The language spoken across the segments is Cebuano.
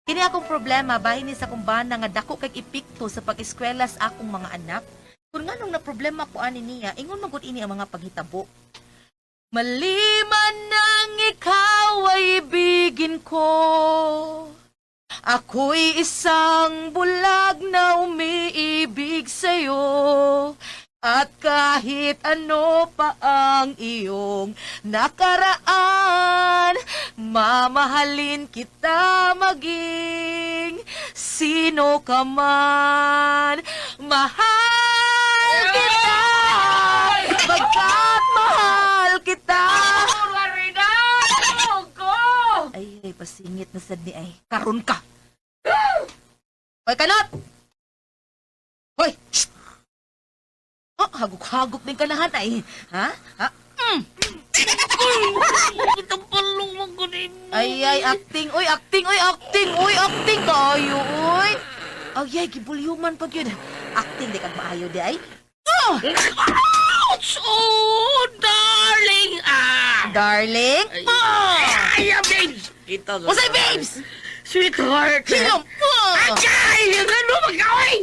Kini akong problema bahin ni sa akong bana nga dako kay epekto sa pag-eskwela sa akong mga anak. Kun nganong na problema ko ani niya, ingon man gud ini ang mga paghitabo. Maliman nang ikaw ay ibigin ko. Ako'y isang bulag na umiibig sa'yo. At kahit ano pa ang iyong nakaraan, mamahalin kita maging sino ka man. Mahal kita, pagkat mahal kita. Ay, ay, pasingit na sad ni ay. Karon ka. Hoy, kanot! Hoy! Shh! Oh, hagok-hagok din kanahan ay. Ha? Ha? Itong palumang ko din. Ay, ay, acting. Oy, acting. Oy, acting. Oy, acting kayo, oy. Ay, ay, gibulyuman pag yun. Acting, di kag maayo di ay. Oh! Ouch! Oh, darling! Ah! Darling. Oh! Ay, ay, babes! Kita ko. Usay, babes! Sweetheart! Hilom! Oh! Ay! Ano magkaway?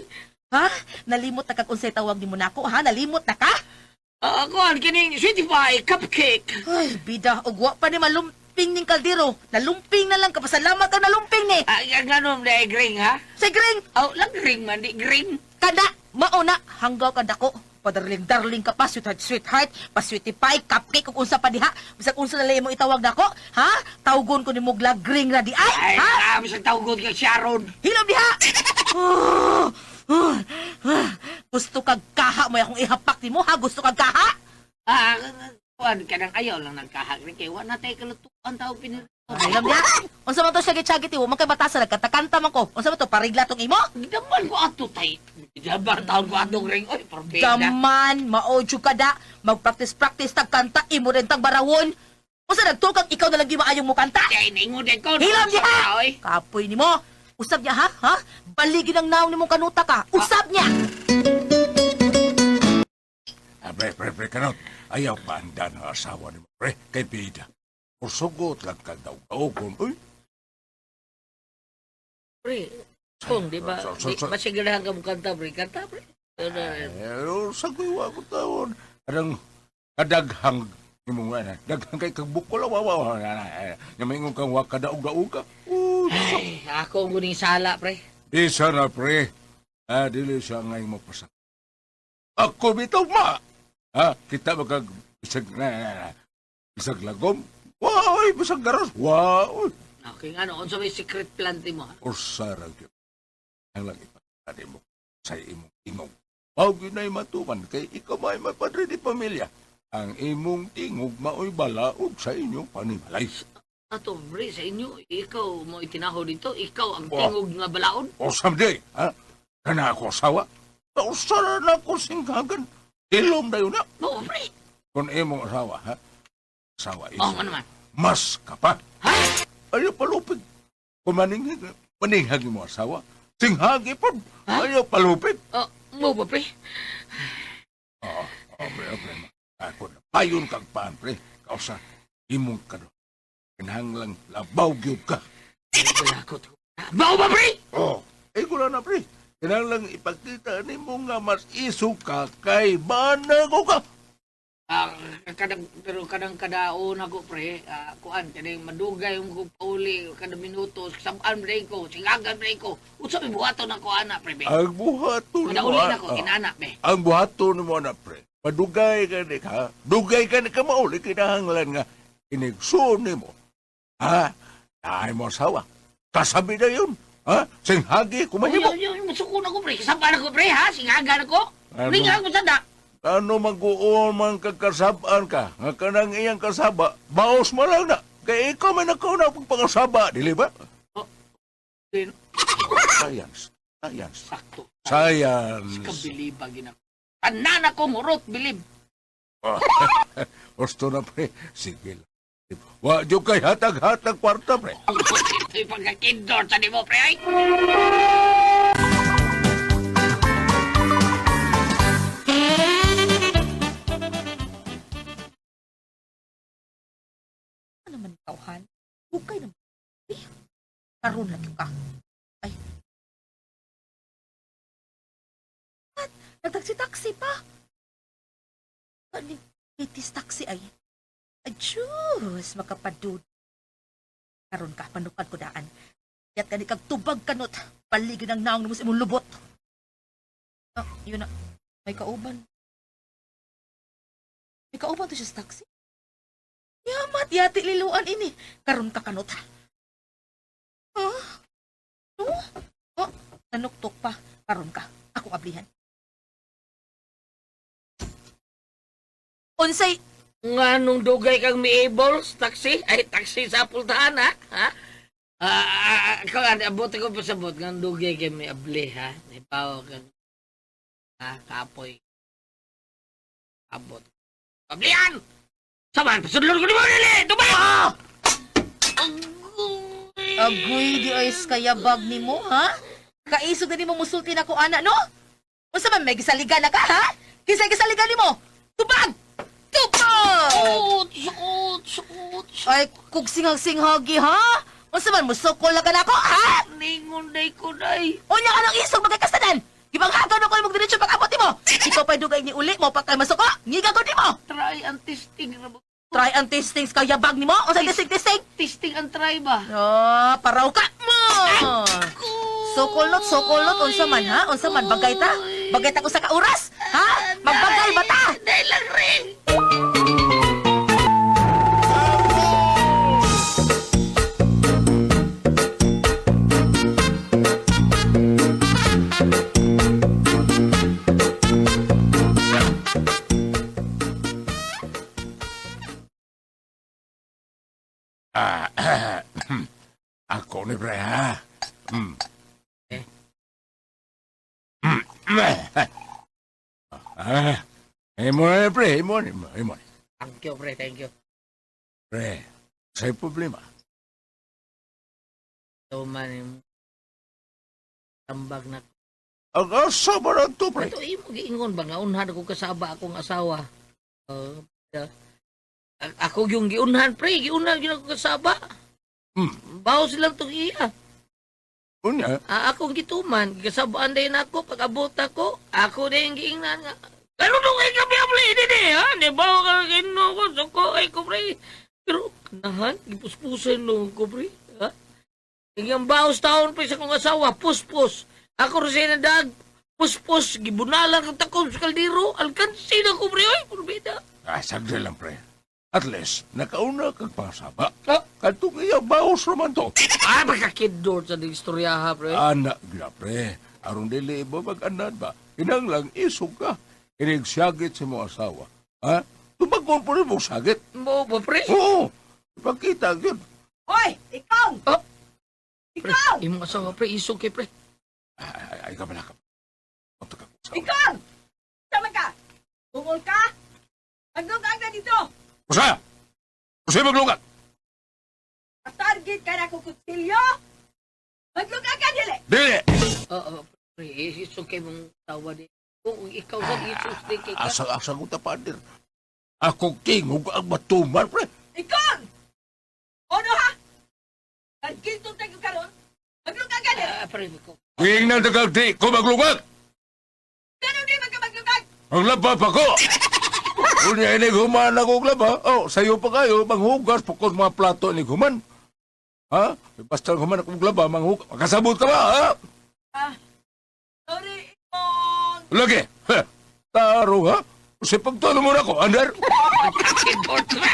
Ha? Nalimot na kag unsay tawag ni Monaco, ha? Nalimot na ka? Ako, ang kining sweetie pie, cupcake. Ay, bida, ugwa pa ni malumping ning kaldero. Nalumping na lang ka. Pasalamat ka nalumping ni. Ay, ang ganun na green, ha? Sa gring, Oh, lang green man, di green. kada, mauna, hanggaw ka dako. Padarling-darling ka pa, sweetheart, sweetheart, pa sweetie pie, cupcake, kung unsa pa diha. Bisag unsa na lang imong itawag nako, ha? Tawgon ko ni Mugla Gring ra di ay, Ay, ha? ah, bisag tawgon kang Sharon. Hilom diha! Oh, oh, ah. Gusto kag kaha mo akong ihapak nimo ha? Gusto kag kaha? Ah, kuan ka nang ayaw lang nagkahag rin kay wa na tayo kalutuan tao pinil. Hilom diha. Unsa man to siya gitsagit mo man kay batasa nagkatakanta man ko. Unsa man to parigla tong imo? Daman ko ato tay. Daman taon ko atong ring oy porbeda. Daman, maodyo ka da. Magpractice-practice tag kanta, imo rin tag barawon. Unsa nagtukang ikaw na lang gimaayong mo kanta? Ay, ningon din ko. Hilom diha! Oy. Kapoy nimo. Usab niya ha? Ha? Baligin ang naong nimong kanuta ka. Usab niya. Ah, pre, pre, pre, kanot. Ayaw paanda ng asawa ni mo, pre. Kay bida. Usugot lang ka daw. Kaugon, uy. Pre, kung di ba, di ba sigurahan ka mo kanta, pre? Kanta, pre. Ano, Eh, sagoy wa ko taon. Anong kadaghang imong ana, daghang kay kag bukol wa wa. Nya maingon kang wa kadaog-daog ka. Ay, ako ang guning sala, pre. Isa na pre. Ah, dili siya ngay mo pasak. Ako bitaw ma. Ha, kita ba kag bisag na, na, na, bisag lagom? Wow, bisag garos. Wow. Okay, nga no, unsa may secret plan ti mo, ha? Usa ra gyud. Ang lang ipakita mo sa imong tingog. Mao gyud nay matuman kay ikaw may mapadre di pamilya. Ang imong tingog maoy balaod sa inyong panimalay. Ato, pre, sa inyo, ikaw mo itinaho dito, ikaw ang Oh. tingog nga balaod. O samdi, ha? Kana ako asawa? Usa ra na ako singhagan. Ilom dayon na. Oo, pre. Kung imong asawa, ha? Asawa is Oh, ano man? mas ka pa. Ha? Ayaw palupig. Kung maninghag, maninghag mo asawa, singhagi po. Ha? Ayaw palupig. Oh, mo ba, pre? Oo, oh, pre, oh, pre. Ako na. Payon kag paan, pre. Kausa, imong ka do. Kinahanglang labaw gyud ka. Balakot. Bao ba, pre? Oh, eh ko na, pre. Kinahanglang ipakita nimo nga mas iso ka kay banago ka. Ah, kadang pero kadang kadaon ako pre, ah, kuan kaning madugay yung ko pauli kada minuto, sabaan pre ko, singagan pre ko. Unsa may buhaton ako ana pre be? Ang buhaton Kada nimo, uli ah, na ko ah, inana be. ang buhaton nimo na, pre. Madugay ka ni ka. Dugay ka ni ka mauli kinahanglan nga inigsuon nimo. Ha? Ay mo asawa. Kasabi na yun. Ha? Singhagi kumahimo. Uy, uy, uy, musukon ako pre, sabaan ako pre ha, singagan ako. Ano? Ringan ko sada. Ano mag-uon man kagkasabaan ka, nga kanang iyang kasaba, baos mo lang na. Kaya ikaw may nakauna pagpangasaba, dili ba? Oh. Din, Science. Science. sakto. Science. Kabiliba gina. Tanan ako murot bilib. Gusto na, pre. Sige lang. Wa jud kay hatag-hatag kwarta, pre. Ito'y pagkakindor sa nimo pre ay. Dugay na. Eh, karon lang gyud ka. Ay. At, nagtaksi-taksi pa. Kaning kitis taxi ay. Ay, Diyos, makapadud. Karon ka, panukad ko daan. Yat kani kag tubag kanot. Paligid ang naong nimo sa imong lubot. Ah, yun na. May kauban. May kauban to siya sa taxi. Yamat, yati liluan ini. Karon ka kanot. Ha? No? Oh, nanuktok pa. Karon ka. Ako ablihan. Unsay Nga nung dugay kang miable sa taxi, ay taxi sa pultahan ha? Ha? Ah, ah, ah, abot ko pasabot nga dugay kay miable ha. Ipaw kang ha, kapoy. Abot. Ablihan! Saman, pasudlon ko ni mo nili! Tubay! Ah! Agoy, di ay kayabag nimo, ha? Kaisog na nimo musulti na ko, ana, no? Unsa man may gisaligan na ka, ha? Kinsa gisaligan nimo? Tubag! Tubag! Suot, suot, suot, suot. Ay, kug singhag-singhagi, ha? Unsa man musukol na ka nako, ha? Ningon day ko day. Unya ka ng isog magkakasadan! Gibanghagan ako imong diretso pag-abot nimo. Ikaw pa'y dugay ni uli mo pa kay masuko. Ngiga ko nimo. Try ang testing na ba? Try ang testings kayabag nimo. Unsa testing testing? Testing ang try ba? Ah, paraw ka mo. Sokolot, sokolot, unsa man ha? Unsa man bagay ta? Bagay ta usa ka oras, ha? Magbagay ba ta? Day lang rin! Ah, ako ni pre, ha? Mm. Eh? Ah, imo ni pre, imo ni, imo ni. Thank you, pre. Thank you. Pre, sa'y problema. Ito man yung tambag na. Ang asa ba na to, pre? Ito imo giingon ba nga unhan ako kasaba akong asawa. Ako yung giunhan pre, giunhan gyud ako kasaba. Bawo silang tong iya. Unya, Ah, akong gituman, kasabaan din ako pag abot ako, ako din giingnan nga. Ano nung ay kami abli ini ha? Di ba ka ginoo ko suko ay ko pre. Pero nahan gipuspusan no ko pre. Ha? Ang baos taon pre sa kong asawa, puspos. Ako rin siya nadag, puspos, gibunalan ang takob sa kaldero, alkansi na ko pre, oy, purbida. ah, sagdi lang, pre. At least, nakauna kag pasaba. Ah. Katong iya, baos naman to. Ah, pagkakidor sa istorya ha, pre. Anak gina, pre. Aron dili mo mag-anad ba? Inang lang isog ka. Inigsagit sa mong asawa. Ha? Tubagon po rin mong sagit. Mo ba, pre? Oo. Ipakita yun. Hoy, ikaw! Oh. Pre, Ikaw! imong asawa, pre, isog kay pre. Ay, ay, ay, kamala ka. Punta ka asawa. Ikaw! Sama ka! Bungol ka? Maglugag na dito! Usa! Usa maglugat! Target ka na kukutsilyo! Maglugag ka dili! Dili! Oo, pre, isog kay mong asawa di. Kung ikaw sa isos di kay ka. Asa, asa ko tapadir. Ako tingog ang matuman, pre. Ikaw! Ono ha? Target tayo karon? Maglugag ka dili! Ah, pre, ko. Tingnan tagal di ko maglugat! Ganun di magkamaglugag! Ang laba pa ko! Unya ini human ako laba. Oh, sayo pa kayo, manghugas pukod mga plato ni human. Ha? Basta human ako laba, manghugas. Makasabot ka ba, ha? Ah, sorry, Ikong! Lagi! Ha? Taro, ha? Sa pagtalo mo na ako, andar! Pagkakidor, pre.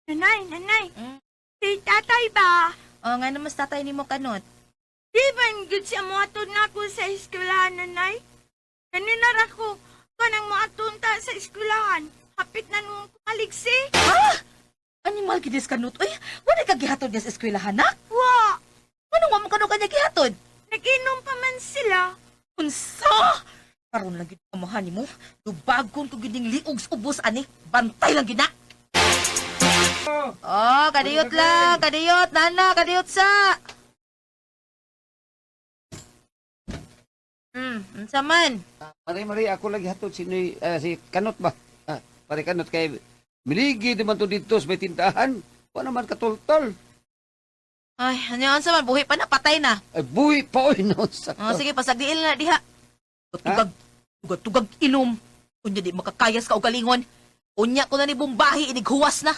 Nanay, nanay. Si tatay ba? Oh, nga naman sa tatay nimo kanot. Di ba good siya moatod na ako sa eskwelahan, nanay? Kanina ra ko kanang moatunta sa eskwelahan. Hapit na nung kumaligsi. Ha? Animal gidis kanot. Uy, wala ka gihatod niya sa eskwelahan, nak? Wa, Ano nga mo kano kanya gihatod? nag-inom pa man sila. Unsa? Karon lang gid amahan nimo. Dubagon ko gid ning liog sa ubos ani. Bantay lang gid na. Oh, kadiyot lang, kadiyot, nana, kadiyot sa. Unsa man? Mare, mare, ako lagi hatod si, Noy, si Kanot ba? Ah, pare Kanot kay miligi di man to dito sa may tindahan. Wa naman katultol. Ay, ano unsa man buhi pa na patay na. Ay, buhi pa oy no. Sa Oh, sige pasagdiin na diha. Tugag tugag tugag inom. Unya di makakayas ka og galingon. Unya ko na ni bumbahi inig huwas na.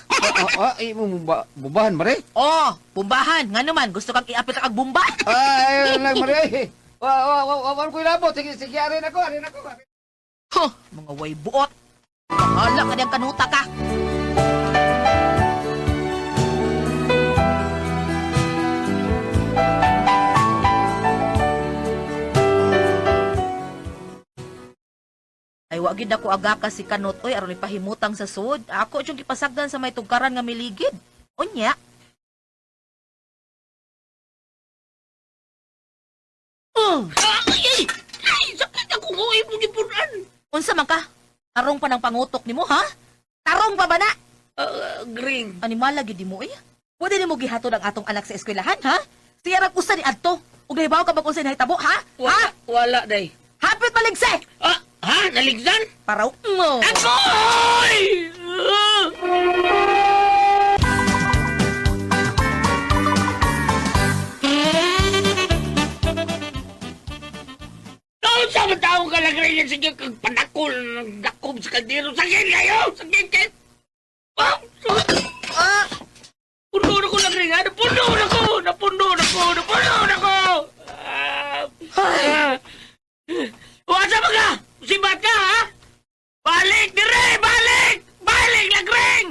Ay, mo bubahan, mare. Oh, bumbahan. Ngano man gusto kang iapit kag bumba? Ay, lang, mare. Ay, Wa, wa, wa, wa, wa, ko ilabot. Sige, sige, arin ako, arin ako. Arin. Huh, mga way buot. Bahala ka niyang kanuta ka. Ay, wa gid ako aga ka si kanot oy aron ipahimutang sa sud. Ako jung gipasagdan sa may tugkaran nga miligid. Unya, Oh, ay, ay, ay, sakit ako ko imong gipunan. unsa man ka? Tarong pa ng pangutok nimo, ha? Tarong pa ba na? Green. Animal lagi di mo eh. Pwede nimo gihatod ang atong anak sa eskwelahan, ha? Siya rag usa ni adto. Ug nahibaw ka ba kung unsay nahitabo, ha? Wala, Ha? wala day. Hapit maligse! Ah, ha? Naligsan? Paraw mo. Agoy! Ah! Taon sa mga taong kalagray yan, sige kag panakol ng dakob sa kaldero. Sakit kayo! Sakit kayo! Ah! Ah! Puno na ko lagray nga! Napuno na ko! Napuno na ko! Napuno na ko! Ah! Ah! Wasa ba ka? Sibat ka, ha? Balik dire! Balik! Balik lagring!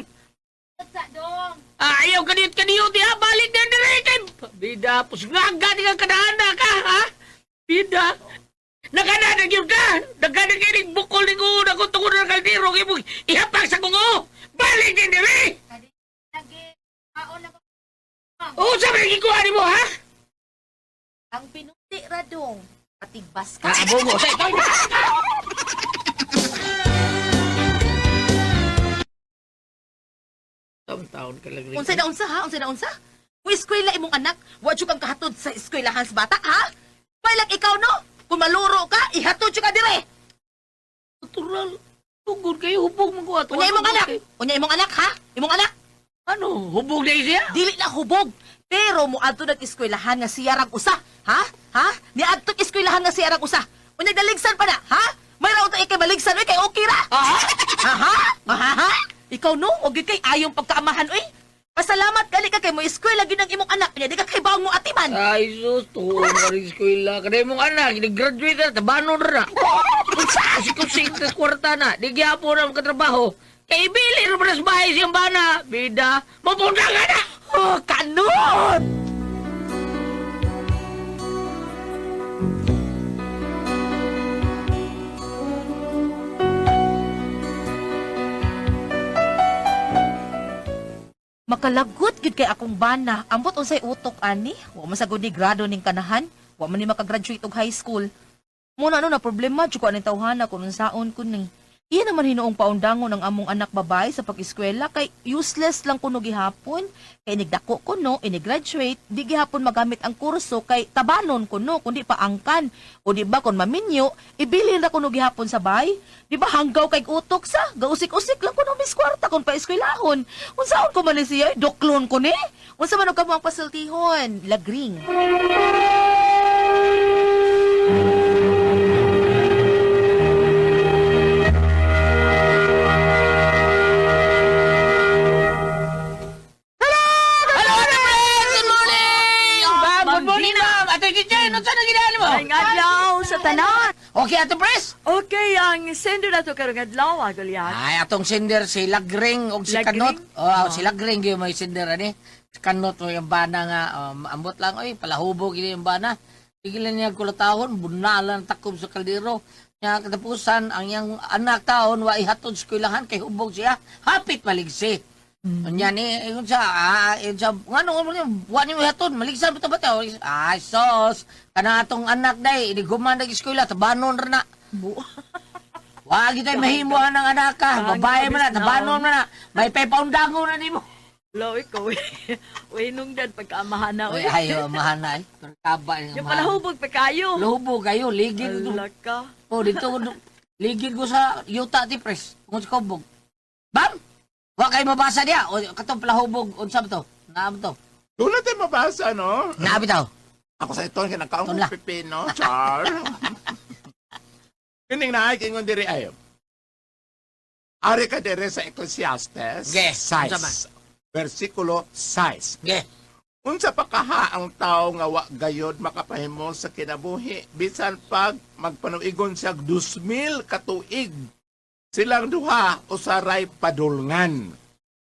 Ah, ayaw kaniyot kaniyot ha? Balik na dire! Kay... Bida, pusgaga di ka kadana ka, ha? Bida. Nagana na gyud ka! Nagana kinig bukol ni ko na ko tungod ng kaldero kay mo ihapak sa kungo! Balik din dire! Oo, sabi lagi kuha ni mo, ha? Ang pinuti radong. Patigbas ka. Ah, bongo. Sa ito. Taon-taon ka lang. Unsay na unsa ha? Unsay na unsa? Kung eskwela imong anak, wa jud kang kahatod sa eskwelahan sa bata, ha? Balag ikaw no? Kung maluro ka, ihatod jud ka dire. Natural. Tugod kayo, hubog mo ko ato. Unya imong anak. Unya imong anak ha? Imong anak. Ano? Hubog na siya? Dili na hubog. Pero moadto nag eskwelahan nga siya rag usa, ha? Ha? Niadto eskwelahan nga siya rag usa. Unya daligsan pa na, ha? May raw ta ikay baligsan oy kay okay ra. Aha! Aha! Aha! Ikaw no, og gyud kay ayong pagkaamahan oy. Pasalamat gali ka kay mo eskwela gyud ang imong anak, nya di ka kay bawang mo atiman. Ay, sus, tuon ka rin eskwela. Kada imong anak, nag-graduate na, tabanon na. Kusik-kusik na kwarta na. Di gyapon na makatrabaho. Kay ibili na sa bahay siyang bana. Bida, mapunta ka na! Oh, kanot! Makalagot gyud kay akong bana. Ambot unsay utok ani? Wa man sagud ni grado ning kanahan. Wa man ni makagraduate og high school. Muna ano na problema jud ko aning tawhana kung unsaon ko ni. Iya naman hinuong paundangon ang among anak babae sa pag-eskwela kay useless lang kuno gihapon. Kay inigdako ko no, inigraduate, di gihapon magamit ang kurso kay tabanon ko no, kundi pa angkan. O di ba kon maminyo, ibilin ra kuno gihapon sa bay. Di ba hanggaw kay utok sa, gausik-usik lang kuno mis kwarta kon paeskwelahon. Unsaon ko man ni siya, doklon ko ni. Unsa man og kamo ang pasultihon? Lagring. Hello, friends! Good morning! Ma'am, good morning, ma'am! Ate Kitchen, ano saan ang ginaan mo? Ang adlaw sa tanan. Okay, Ate Pres? Okay, ang sender na to karong adlaw, Goliath. Ay, atong sender si Lagring og si Lagring? Kanot. Oh, si Lagring gyud may sender ani. Si Kanot mo yung bana nga ambot lang oy, palahubog gid yung bana. Tigilan niya kulatahon, bunalan takob sa kaldero. Nya katapusan ang iyang anak taon wa ihatod sa eskwelahan kay hubog siya. Hapit maligsi. Unya ni ingon siya, ingon siya, ngano mo wa ni ihatod, maligsan ba ta ba ta? Ay sos, kana atong anak day, ini guman nag eskwela, tabanon ra na. Wa gid ay mahimuan ang anak ka. Ang Babae man na, kabis tabanon man na. May pay paundangon na nimo. Lo, ikaw eh. Uy, nungdan pagkaamahan na. Uy, Uy. ayo amahan na eh. Pero kaba yung Yung amahan. pala hubog pa kayo. Lubo kayo, ligid ko. Ala ka. Oh, dito ligid ko sa yuta ti pres. Tungod sa kubog. Bam! Wa kay mabasa niya. O katong palahubog unsa ba to? Naa ba to? Doon natin mabasa, no? Naa bitaw. Ako sa ito, kinakaon Tunla. ko pipino. Char. Kining na ay, kingon diri ay. Ari ka diri sa Ecclesiastes Ge, unsa man? 6, versikulo 6. Ge. Unsa pa kaha ang tao nga wa gayod makapahimo sa kinabuhi bisan pag magpanuigon siya 2,000 ka tuig silang duha usaray padulngan.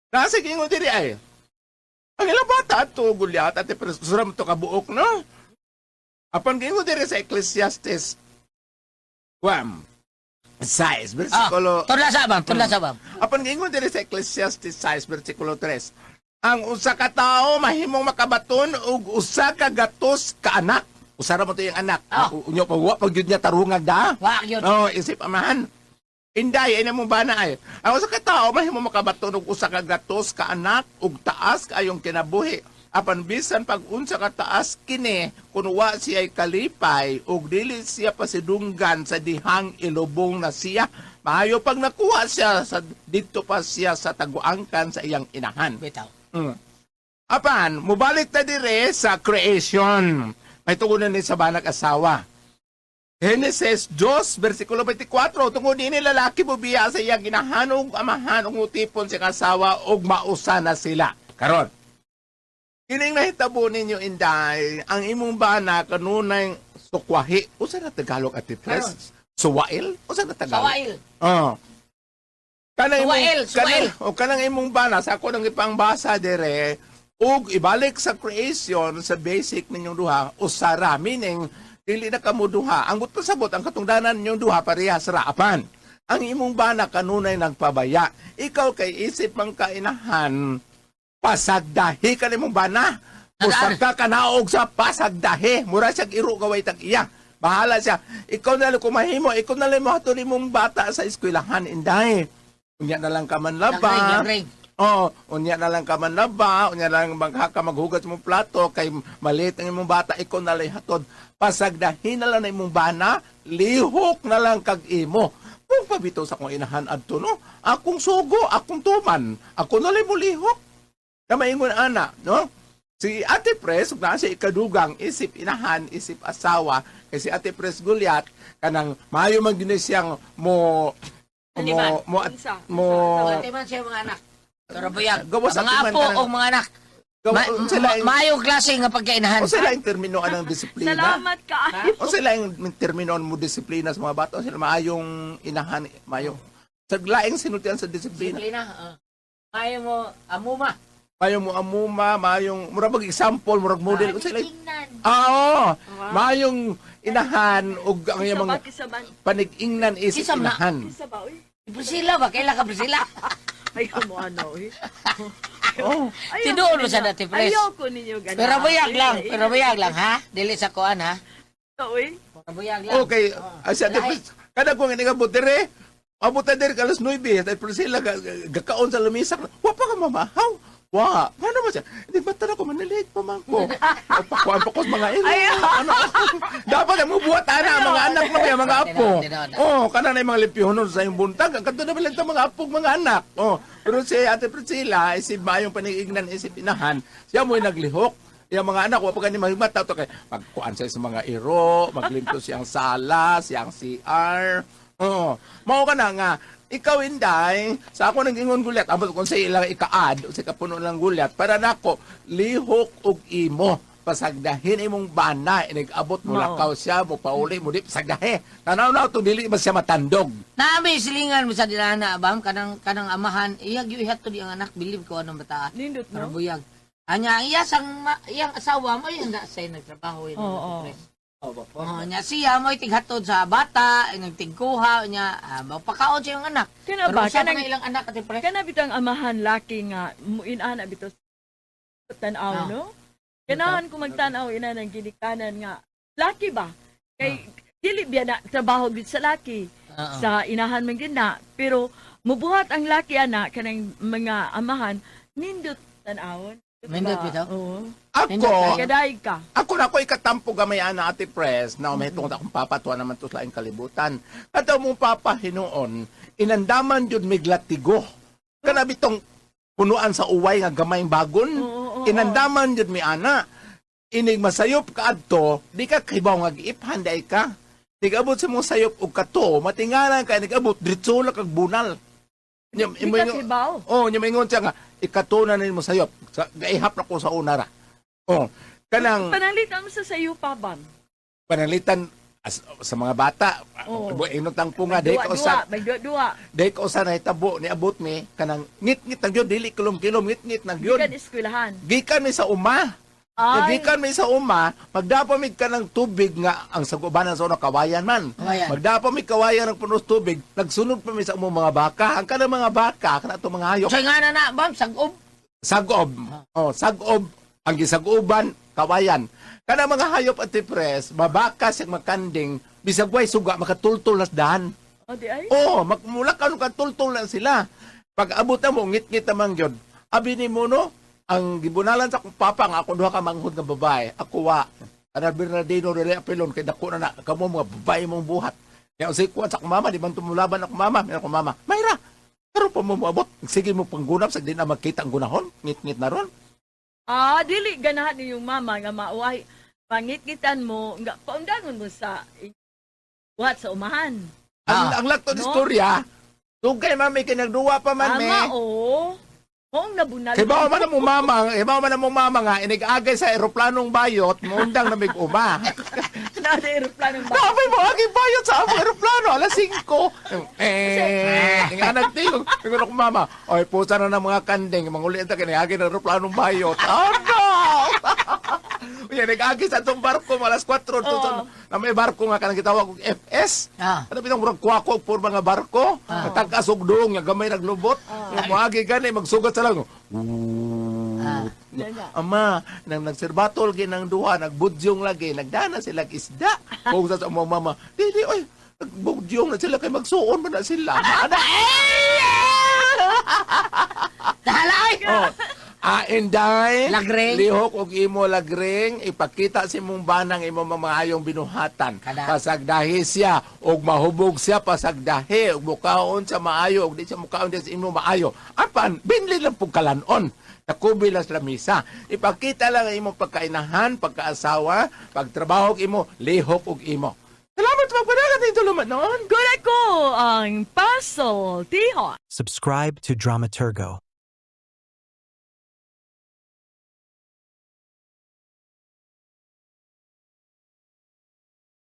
Nasa gingon diri ay. Ang ilang bata ato gulyat ate pero suram to kabuok no. Apan gingon diri sa Ecclesiastes 1:6 versikulo Tunla sa bam, tunla sa bam. Apan giingon diri sa Ecclesiastes 6 versikulo 3. Ang usa ka tawo mahimong makabaton og usa ka gatos ka anak. Usa ra mo to yung anak. Ah. Unyo pa wa pag jud niya tarungag da. Wa gyud. Oh, isip amahan. Inday ay mo bana ay. Ang usa ka tawo mahimong makabaton og usa ka gatos ka anak ug taas kaayong kinabuhi. Apan bisan pag unsa ka taas kini kun wa siya'y kalipay ug dili siya pasidunggan sa dihang ilubong na siya, maayo pag nakuha siya sa didto pa siya sa taguangkan sa iyang inahan. Bitaw. Apan, mubalik ta dire sa creation. May tugunan ni sa banag asawa. Genesis 2, versikulo 24, tungod ini lalaki bubiya sa iyang ginahan ug amahan ug mutipon sa asawa ug mausa na sila. Karon. Kining nahitabo ninyo inday, ang imong bana kanunay sukwahi. Usa na Tagalog ate Pres? Suwail? Usa na Tagalog? Sawail. Oo. Kanang imong, Suwail, suwail. kanang, o kanang imong bana sa ako nang ipangbasa dire ug ibalik sa creation sa basic ninyong duha usara meaning dili na kamo duha ang buot pasabot ang katungdanan ninyong duha parehas ra apan ang imong bana kanunay nagpabaya ikaw kay isip mang kainahan pasagdahi ka nimong bana. Usag ka kanaog sa pasagdahi. Mura siya iro gaway tag iya. Bahala siya. Ikaw na lang kumahimo, ikaw na lang mohatod imong bata sa eskwelahan inday. Unya na lang ka man Lagring, laba. lagring. Oh, unya na lang ka man laba, unya na lang magha ka maghugas mong plato kay maliit ang imong bata, ikaw na lang hatod. Pasagdahi na lang na imong bana, lihok na lang kag imo. Kung pabito sa akong inahan adto no, akong sugo, akong tuman, ako na lang mo lihok. Na maingon ana, no? Si Ate Pres, ug naa siya ikadugang, isip inahan, isip asawa, kay si Ate Pres Gulyat, kanang maayo man gyud ni siyang mo mo mo Unsa? mo Ate man siya mga anak. Pero buyag. Gawas Mga ati man apo kanang- o mga anak. Gawa, unsa laing Maayong klase nga pagkainahan. unsa laing termino anang disiplina? Salamat ka. Unsa laing termino mo disiplina sa mga bata? Unsa maayong inahan, maayong sa laing sinultian sa disiplina. Disiplina. Maayo mo amuma. Maayong mo amuma, maayong murag mag example, murag model, unsa laing Ah, oo. Maayong inahan ug ang iyang Kisa ba, mga kisa ba? panigingnan isip Kisam na. inahan. Kisa ba, uy? Priscilla ba? Kaila ka Priscilla? Ay, kumuano, uy. Oh. Ayaw Tinuod ko mo sa ninyo. dati, Pres. Ayaw ko ninyo ganun. Pero buyag lang, pero buyag lang ha. Dili sa kuan ha. Uy, Pero buyag lang. Okay, ay si Ate Lahi. Pres, kada ko nga ningabot dire, abot na dire alas 9, Ate Priscilla gakaon sa lamisa. Wa pa ka mamahaw. Wa, paano ba siya? Hindi ba na ko manilate pa man ko. O pakuan pa ko sa mga ilo. Ano? Dapat ang mubuhat ana ang mga anak mo kaya mga apo. Oh, kana na yung mga limpyohonon sa iyong buntag. Ang kadto na bilang mga apo mga anak. Oh, pero si Ate Priscilla isip maayong panigignan isip inahan. Siya mo'y naglihok. Yung mga anak, wa pa gani mahigmat to kay magkuan siya sa mga iro, maglimpyo siyang sala, siyang CR. Oo. Mao ka na nga ikaw inday sa ako nang ingon gulyat ambot kung sa ilang ikaad o sa kapuno lang gulyat para nako lihok og imo pasagdahin imong bana inig-abot mo Mao. lakaw siya mo pauli mo di pasagdahi tanaw na to dili ba siya matandog. Naami silingan mo sa dinana bam kanang kanang amahan iyag yu ihatod ang anak bilib ko anong bataa. Nindot, Pero no? buyag. Anya ang iya sang ma, iyang asawa mo yung na say nagtrabaho yun. Oo. Oh, nya siya mo tighatod sa bata, nagtigkuha nya mapakaon siya yung anak. Kana Pero ba? usa pa Kanang na ilang anak ate pre. Kana bitang amahan laki nga muinana bitaw tan-aw Ah. no? Ganahan ko magtan-aw ina ng ginikanan nga laki ba? Kay dili biya na trabaho gid sa laki Oo. sa inahan man gid na pero mubuhat ang laki ana kanang mga amahan nindot Tanawon. Nindot bitaw? Oo. Ako, Kaday ka. ako na ako ikatampo gamay ana, Ate Pres, na may tungod akong papa, tuwa naman to sa laing kalibutan. Kataw mong papa hinuon, inandaman jud miglatigo. Kana bitong punuan sa uway nga gamayng bagon. Oo, oo, Inandaman jud mi ana. Inig masayop ka adto, di ka kibaw nga giiphan day ka. Nigabot sa mong sayop og kato, matingalan ka nigabot diretso lang kag bunal. Nya- Di ka kibaw. Oh, nya maingon siya nga ikato na nimo sayop. Sa gaihap na ko sa una ra. Oh, kanang Pananglitan mo sa sayo pa ba? Pananglitan sa mga bata, Oo. inot ang punga dai ka usa, Duwa, may duwa-duwa. dai ka usa nahitabo niabot mi kanang ngit-ngit na gyud, dili kilom-kilom, ngit-ngit na gyud. Gikan eskwelahan. Gikan mi sa uma. Ay. Gikan mi sa uma, magdapa mi ka ng tubig nga ang sagubanan sa una kawayan man. Kawayan. Magdapa mi kawayan ng punos tubig, nagsunod pa mi sa umong mga baka. Ang kanang mga baka, kana atong mga hayop. Sa nga na na, bam, sagob. Sagob. Oh, sagob. Ang gisaguban, kawayan. Kana mga hayop at tipres, mabaka siyang makanding, bisag way suga, makatultol nas dahan. O di ay. Oh, magmula ka katultol na sila. Pag abot na mo, ngit-ngit naman yun. Abi ni mo, no, ang gibunalan sa akong papa nga ako duha ka manghod nga babae. Ako wa. Ana Bernardino Rele Apelon kay dako na na kamo mga babae mong buhat. Kaya unsay kuwan sa akong mama, di man tumulaban akong mama, meron akong mama. Mayra, karon pa mo moabot. Sige mo panggunap sa di na makita ang gunahon, ngit-ngit na ron. Ah, dili ganahan ni yung mama nga mauay. Pangitgitan mo, nga paundangon mo sa buhat sa umahan. Ang lakto No? istorya, dugay mami kay nagduwa pa man me. Tama, oo. Maong nabunal. Kay bao man ang mong mama, kay bao man ang mong mama nga inigagay sa eroplanong bayot, muundang na mig uma. Na sa aeroplano ba? Napay mo aging bayot sa among eroplano alas 5. Eh, nga nagtingog. Ingon ako mama, oy pusa na ng mga kanding, manguli ta kini agi ng eroplanong bayot. Oh no. Unya nag-agi sa atong barko alas 4 to na may barko nga kanang gitawag og FS. Ano bitong murag kwako og puro mga barko. Nagtag-as og duong nga gamay naglubot. Ah. Moagi gani magsugat sa lang. Ama, nang nagserbatol ginang duha, nagbudyong lagi, nagdana sila isda. Kung sa mga mama, dili, oy, nagbudyong na sila kay magsuon man na sila. Ana, Dahala ay! oh. Ah, inday, Lagring. Lihok og imo lagring, ipakita si mong banang imo mga ayong binuhatan. Kada. Pasagdahi siya, og mahubog siya, pasagdahi, og mukaon sa maayo, og di siya mukaon di sa imo maayo. Apan, binli lang pong kalanon. Takubi lang sa lamisa. Ipakita lang ang imong pagkainahan, pagkaasawa, pagtrabaho og imo, lihok og imo. Salamat sa pagpanagat dito luman noon. Gura ko ang Puzzle Tihon. Subscribe to Dramaturgo.